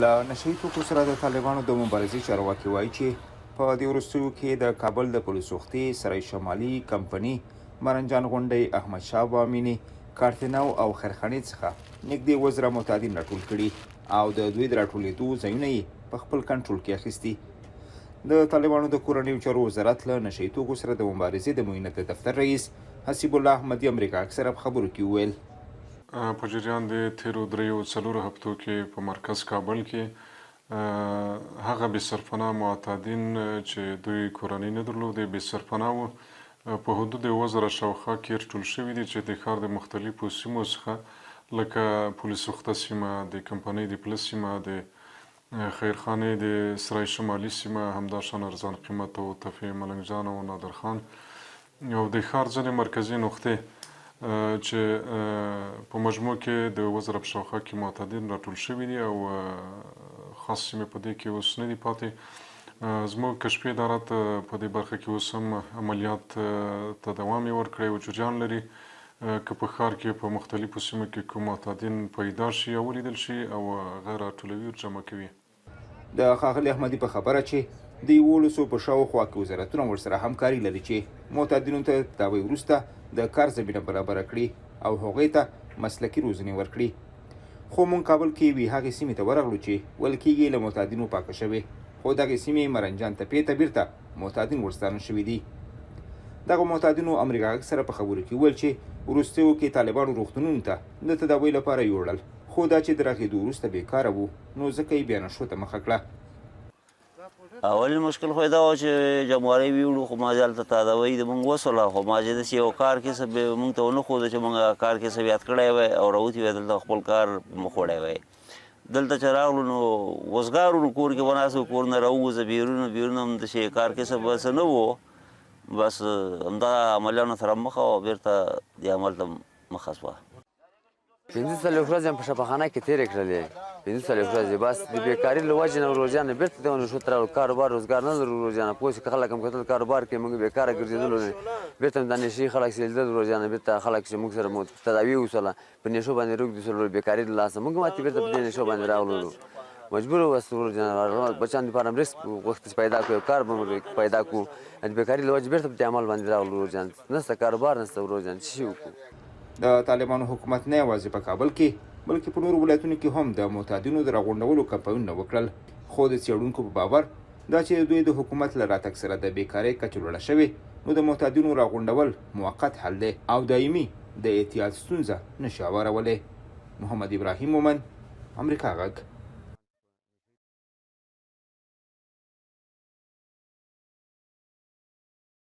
له نشه يي توکو سره د طالبانو د مبارزې چارواکي وايي چې په دې وروستیو کې د کابل د پل سوختې، سرای شمالي، کمپني، مرنجان غونډۍ، احمدشاه بابا مینې، کارتینو او خیرخانې څخه نږدې 7000 معتادین راټول کړي او د دوی د راټولېدو ځایونه یې په خپل کنټرول کې اخیستي. د طالبانو د کورنیو چارو وزارت له نشه يي توکو سره د مبارزې د معینیت د دفتر رئیس حسیب الله احمدي امریکا غږ سره په خبرو کې وویل. په جریان د تېرو دریو څلورو هفتو کې په مرکز کابل کې هغه بې سرپناه معتادین چې دوی کورنۍ نه درلودې، بې سرپناه وو، په حدود 7000 شاوخوا کې رټول شوي دي چې د ښار د مختلفو سیمو څخه لکه پل سوخته سیمه، د کمپنۍ د پله سیمه، د خیرخانې د سرای شمالي سیمه، همداشان ارزان قیمت او تفې ملنګ جان او نادرخان او د ښار ځینې مرکزي نقطې چې په مجموع کې د 7000 په شاوخوا کې معتادین راټول شوي دي او خاص سیمې په دې کې اوس نه دي پاتې. زموږ کشفي ادارات په دې برخه کې اوس هم عملیات ته دوام یې ورکړی او جریان لري. که په ښار کې په مختلفو سیمو کې کوم معتادین پیدا شي یا ولیدل شي او هغه راټولوي او جمع کوي. د ښاغلي احمدي په خبره چې د 11 په شاوخوا کې وزارتونه ورسره همکاري لري چې معتادینو ته تر تداوۍ وروسته د کار زمینه برابره کړي او هغوی ته مسلکي روزنې ورکړي. خو موږ کابل کې یوې هغې سیمې ته ورغلو چې ویل کېږي له معتادینو پاکه شوې، خو دغې سیمې مرنجان تپې ته بیرته معتادین ورستانه شوي دي. دغو معتادینو امریکا غږ سره په خبرو کې وویل چې وروستیو کې طالبانو روغتونونو ته د تداوۍ لپاره یوړل، خو دا چې د رغېدو وروسته بېکاره وو، نو ځکه یې بیا نشو ته مخه کړه. اولین مشکل خو دا و چې جموارۍ ویوړو، خو ما چې هلته تداوي د مونږ وسوله، خو ما چې داسې یو کار کسب مونږ ته ونه ښوده چې مونږ کار کسب یاد کړی وای او راوتي وای، دلته خپل کار مخ وړی وای. دلته چې راغلو نو وزګار وو، نو کور کې به ناست وو، کور نه راووځه بیرون، بیرون هم داسې کار کسب به څه نه وو، بس همدا عملیانو سره مخه او بیرته دې عمل ته مخه سوه. 45 ورځې هم په شفاخانه کې تېرې کړلې، 45 ورځې بس د بېکاري له وجې نه ورور جانه بېرته دغه نشو ته راغلو، کاروبار روزګار نه لرو ورور جانه، پوه شوې که خلک هم کتل کاروبار کوي، موږ بېکاره ګرځېدلو نه بېرته هم دا نشهيي خلک چې لیدل ورور جانه بېرته خلک چې موږ سره مو تداوي وشوله په نشو باندې روږدي شول بېکاري له لاسه موږ هم هتې بېرته په دې نشو باندې راغلو، مجبور وس ورور جانه بچیانو دپاره هم رزق غوښته چې پیدا کړو، یو کار به مو پیدا کړو، د بېکاري له وجې بېرته په دې عمل باندې راغلو ورور جانه، نشته کاروبار نشته ورور جانه څه شي وکړو. د طالبانو حکومت نه یوازې په کابل کې بلکې په نورو ولایتونو کې هم د معتادینو د راغونډولو کمپاینونه وکړل، خو د څېړونکو په باور دا چې د دوی د حکومت له راتګ سره د بېکارۍ کچه لوړه شوې، نو د معتادینو راغونډول موقت حل دی او دایمي د اعتیاد ستونزه نه شي هوارولی. محمد ابراهیم مومند، امریکا غږ.